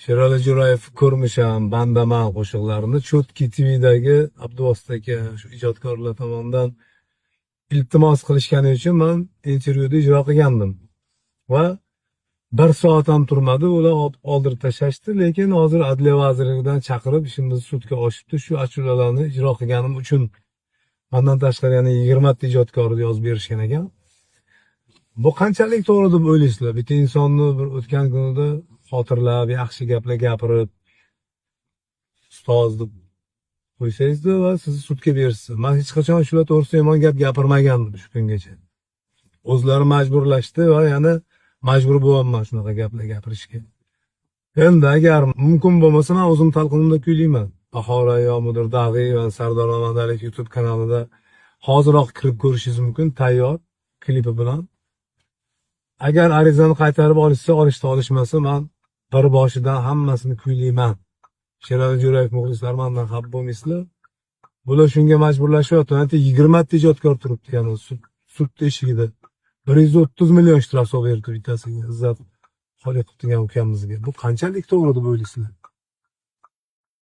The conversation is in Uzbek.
Sherali Jo'rayev "Ko'rmisham", "Bandaman" qo'shiqlarini Cho'tki TVdagi Abduvosit aka, shu ijodkorlar tomonidan iltimos qilishgani uchun man intervyuda ijro qilgandim. Va bir soat ham turmadi, ular oldirib tashlashdi, lekin hozir Adliya vazirligidan chaqirib, ishimizni sudga oshibdi shu ashulalarni ijro qilganim uchun. Mandan tashqari yana 20 ta ijodkorni yozib berishgan ekan. Bu qanchalik to'g'ri deb o'ylaysizlar? Bitta insonni bir o'tgan kunida xotirlab, yaxshi gaplar gapirib, ustoz deb qo'ysangizda va sizni sudga berishsa. Man hech qachon shular to'g'risida yomon gap gapirmagandim shu kungacha. O'zlari majburlashdi va yana majbur bo'lyapman shunaqa gaplar gapirishga. Endi agar mumkin bo'lmasa, man o'zim talqinimda kuylayman. Bahor ayyomidir dag'iy va Sardor Mamadaliyev YouTube kanalida hoziroq kirib ko'rishingiz mumkin, tayyor klipi bilan. Agar arizani qaytarib olishsa, olishsa, olishmasa, man bir boshidan hammasini kuylayman. Sherali Jo'rayev muxlislari, mandan xafa bo'lmaysizlar. Bular shunga majburlashyapti. Mana 20 ta ijodkor turibdi yana sud eshigida. 130 million shtraf solib berdi bittasiga, Izzat Xoliqov degan ukamizga. Bu qanchalik to'g'ri deb o'ylaysizlar?